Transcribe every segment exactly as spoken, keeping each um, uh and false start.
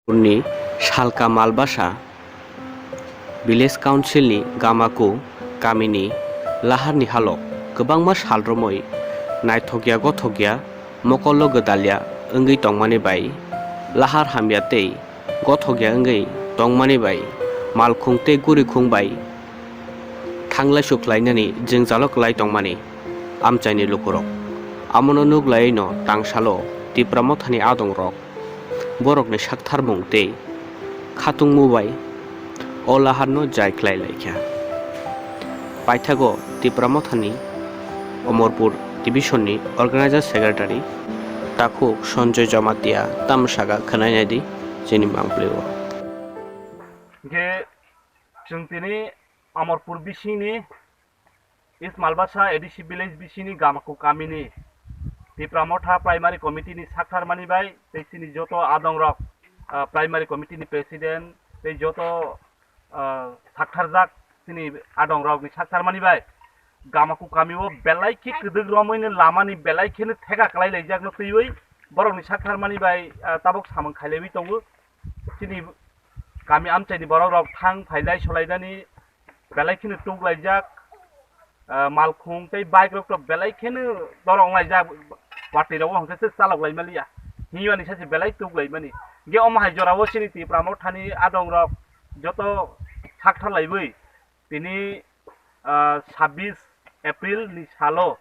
Ni Salka Malbasa Village Council ni Gamaku kamini laharni halok kwbangma sal romwi naithokya gothokya, mokolo gwdalya wngwi tongmani bai, lahar hamya tei gothokya wngwi tongmani bai, malkhung tei gurikhung bai thanglai suklainani jwngjalo kwlai tongmani amchaini lukurok. Amono nuklaiwi no tangsalo Tipra Mothani adongrok borokni saktharmung tei khatungmu bai o laharno jai khlai laikha. Paithago Tipra Mothani Omorpur Division ni Organizer Secretary Takhuk Sanjoy Jamatia tamsaka khwnai naidi chini mangpli o. Hingke chwng tini Omorpur bisingni East Malbasa A D C village bisingni Gamaku kamini Tipra Motha Primary Committee ni saktharmani bai tei chini joto adongrok, ah, Primary Committee ni President tei joto, ah, saktharjak chini adongrokni saktharmani bai Gamaku kamio belai khe kwdwk romwino lamani belai kheno theka kwlai laijakno twiwi borokni saktharmani bai, ah, tabuk samung khailaiwi tongo. Chini kami amchaini borokrok thang phailai solainani belai kheno tuklaijak, ah, malkhung tei bike rok to belai kheno dorong laijak, watwi rok hwnkhe se chalok lai maliya, hinmani sachi belai tuklaimani. Hingke omo hai jorao chini Tipra Mothani adongrok joto sakthar laiwi tini, ah, sabbish April ni salo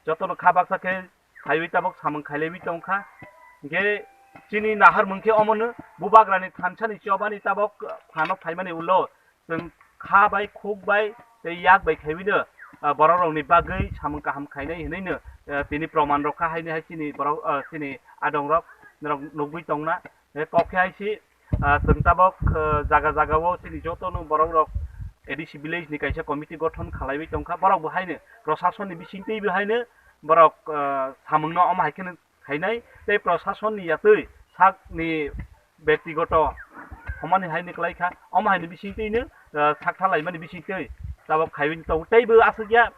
jotono kha baksa khe phaiwi tabok samung khailaiwi tongkha. Hingke chini naharmung khe omono Bubagrani thansani chobani tabok phano phaimani ulo chwng kha bai khuk bai tei yak bai khaiwino, ah, borokrokni bagwi samung kaham khainai hwnwino, ah, tini proman rokha haini hai chini borok, ah, chini adongrok norok nugwi tongna. Hingke kok khe hai si, ah, chwng tabok, ah, jaga jagao chini jotono borokrok A D C village ni kaisa committee gothon khalaiwi tongkha. Borok bo haino prosasonni bisingtwi bo haino borok, ah, samungno omo hai kheno khainai tei prosasonni yatwi sakni bektigoto hwnmani haino kwlaikha. Omo haino bisingtwino, ah, sakthar laimani bisingtwi tabok khaiwi tongo. Teibo aswkya,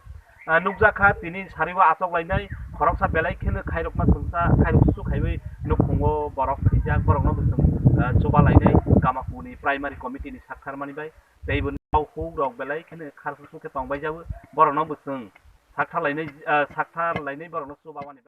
ah, nukjakha tini sarigo achok lainai khoroksa belai kheno khairokma chwngsa khairok susu khaiwi nukhungo borok thwijak, borokno bo chwng, ah, chuba lainai Gamakuni Primary Committee ni saktharmani bai. Teibo nokhukrok belai kheno khar susu khe tongbai jabo, borokno bo chwng sakthar lainai, ah, sakthar lainai borokno chubamani.